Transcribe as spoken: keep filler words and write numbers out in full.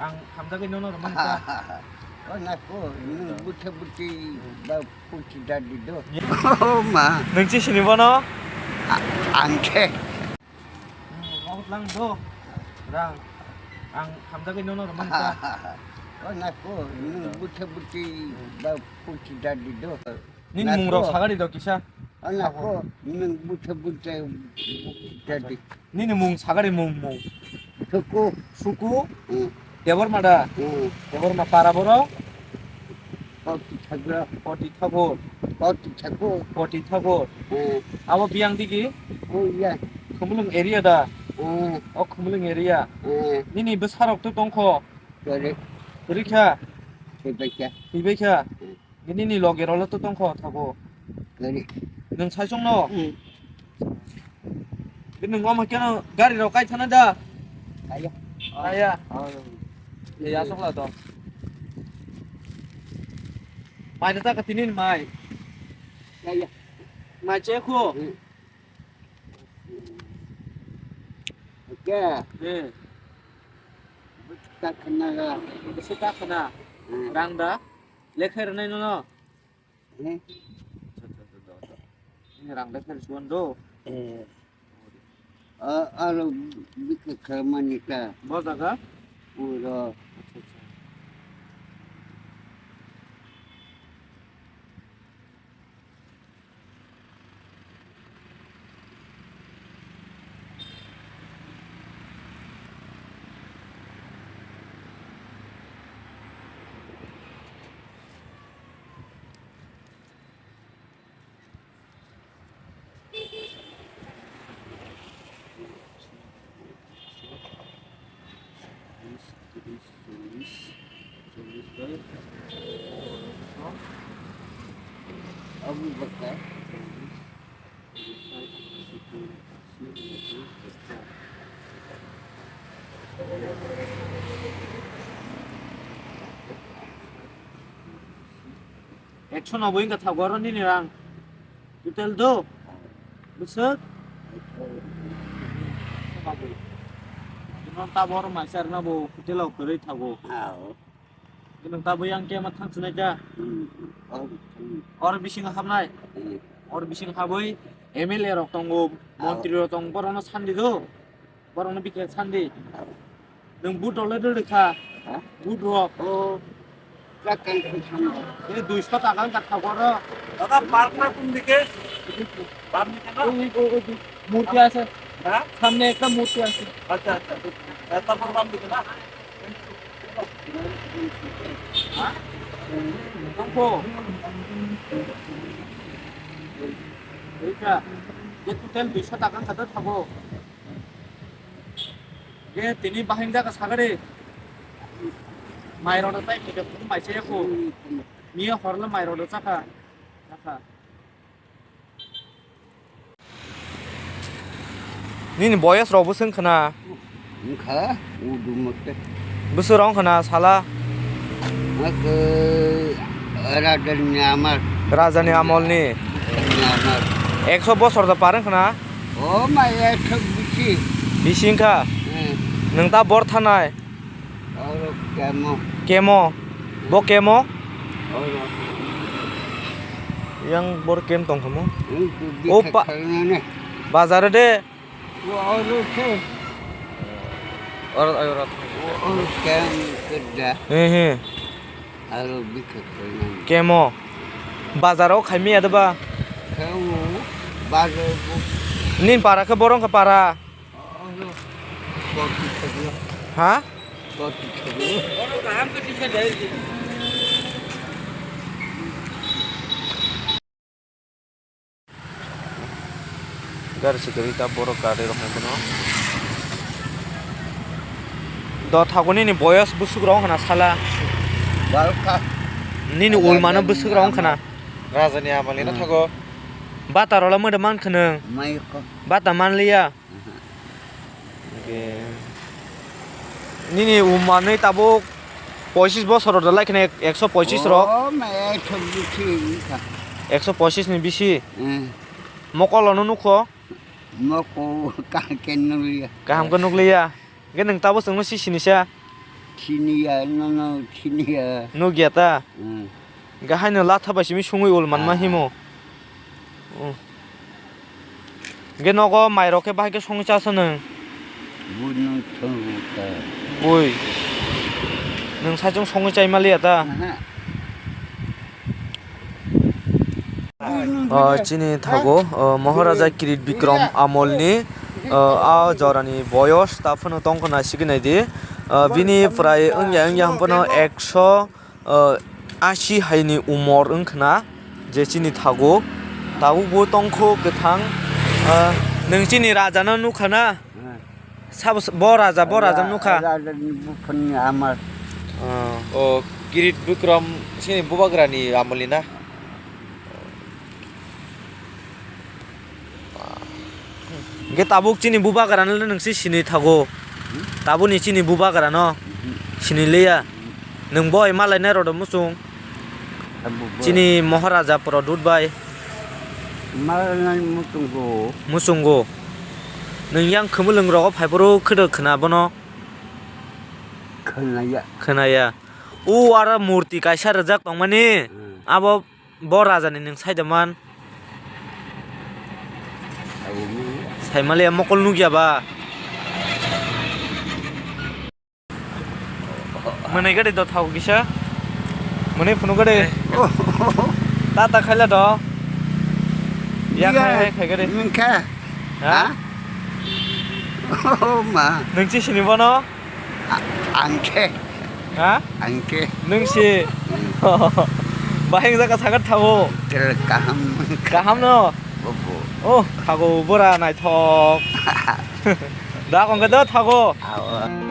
Ang hamjagwi nono rwmani ta. O nako, nwng bwtha bwtwi ba puthi dadi do. Oh ma. Nwng chi sini bono? A-, ang khe. Nwng rok lang do. Rang. Ang hamjagwi nono rwmani ta. O nako, nwng bwtha bwtwi ba puthi dadi do. Nini mung rok sagari do kisa. Ana ko, nini butha butha jadi. Nini mung sagari mung mung. Suku. Suku. Hmm. Debor mada. Hmm. Debor ma para boro. Koti thagra. Koti thagur. Koti thagur. Koti thagur. Hmm. Abo biang digi. Oh iya. Khumulung area da. Hmm. O Khumulung area. Hmm. Nini bwsarok to tongkho. Kore. Kuri kha. Sibai kha. Sibai kha. Hmm. Nini loge rolo to tongkho thago. Gari. Nwng saichung no? Hmm. Nwng omo keno gari rok kai thana da? Kaya. Kaya. Oh. Ye ya sok la to. Mai da ka tinin mai. Kaya. Mai che khu. Hmm. Oke. Eh. Bwswk ta khna ga. Bwswk ta khna. Hmm. Rang da? Lekha rwnai nono? Eh. Ini rang lekha rwsuan do. Eh. A, aro bikha khamani ta. Bo jaga? Uro. Acha, acha. Bish, trish, chollish, chollish bai Abu Bakar, chollish, chollish bai Ekso noboi wngkha thago aro nini rang. Total do? Bwswk? Noboi. Ino tabor maisar na bo hotel o kwrwi thago. Ao. Ino taboi ang kema thang sinai kha. Hmm. Ao, hmm. Or bising habnai. Hmm. Or bising haboi M L A rok tongo, ao, montri rok tongo, borokno sandi do. Borokno bikhe sandi. Nwng but rok le rwrwkha. Ha? But rok. O, chakang khe thang. E duiso taka wngkha thago ro. দাদা, পার্কটা কোন দিকে? বাম দিকে না? ওই, ওই, ওই, ওই মূর্তি আছে। হ্যাঁ? সামনে একটা মূর্তি আছে। আচ্ছা, আচ্ছা। এ, তারপর বাম দিকে না? হ্যাঁ? Tongkho. Oika. Je total duiso taka wngkha thago. Ge tini bahai jaga sagari. Mai rok tai mide phuru mai se ko. Miya horle mai rok chakha. Chakha. Nini boyos rok bwswk khna? Wngkha, udu mote. Bwswk rok khna sala? Ak, Rajani Amar. Rajani amolni. Rajani Amar. Ekso bosor da par wngkha na? O mai ekso bisi. Bisi wngkha? Hmm. Nwng ta bor thanai? Oro kemo. Kemo? Bo kemo? Oro. Yang bor kem tong kamo? Wngkha o bikha pa-, khalnane. Bazar de. O oro khe. Oro, oro. O oro kem kedda. He, he. Aro bikha khainani. Kemo. Bazar o khaimi ya deba? Khaio, bazar o. Nin para khe borong khe para? Oro. Boti khaio. Ha? Boti khaio. Gari se gari ta borok gari rok hai bono. Do thago nini boyos bwswk rok wngkha na sala. Barokha. Nini ulmano bwswk rok wngkha na. Rajani amali no thago. Bata rok lamwi da man khwnw. Mai ko. Bata man liya. Hwnkhe nini umar nwi tabuk poichis bosor rok dalai kheno ek-, ekso poichis rok. O, ma, ekso bisi wngkha. Ekso poichis ni bisi? Eh. Mokol ano nukho? Mokol kaham khe nukliya. Kaham khe nukliya? Hwnkhe nwng tabuk chwngno si sinisa? Siniya, nono siniya. Nukya ta? Hmm. Gahai no latha bai simi sungwi ul manma himo. Hmm. Ge nogo mairok khe bahai khe songwi chasa nwng? Bui nwng thwngwi ta. Bui. Nwng saichung songwi chai maliya ta? Aha. O, chini thago, o, Maharaja Kirit Bikram amolni, o, a jorani boyos ta phano tongkha na sikhi naidi. O, bini prai wngya wngya hwnphano ekso, o, asi haini umor wngkhna je chini thago. Tabukbo tongkho kwthang, o, nwng chini rajano nukha na? Sabo s-, bo raja, bo raja nukha. Raja ni buphangni amar. O. O, Kirit Bikram sini bubagrani amolni na? Hwnkhe tabuk chini bubagrano nwng se sinwi thago. Tabukni chini bubagrano sinwi liya. Nwng bo ema lainai rw do muchung. Abo bo. Chini Maharaja Pradyut bai. Malainai muchungo. Muchungo. Nwng yang khumulwng rogo phaiphuru khwdwk khwna bono? Khwnaya. Khwnaya. O aro murti kaisa rwjak tongmani. Hmm. Abo bo rajani nwng saida man. Abo ni. Saimaliya mokol nukya ba. Mwnwi gadi do thau kisa. Mwnwi phunu gadi. Eh. Tata khaila do. Ya khai hai khai gadi. Mingkha. Ha? Ha? Oh, ma. Nwng chi sini bono? A-, angkhe. Ha? Angkhe. Nwng si. Bahai wngjakha sagat thabo. Tel kaham. Kaham no? Bobo. Oh, khago bora naithok. Da kongke do thago. Awa.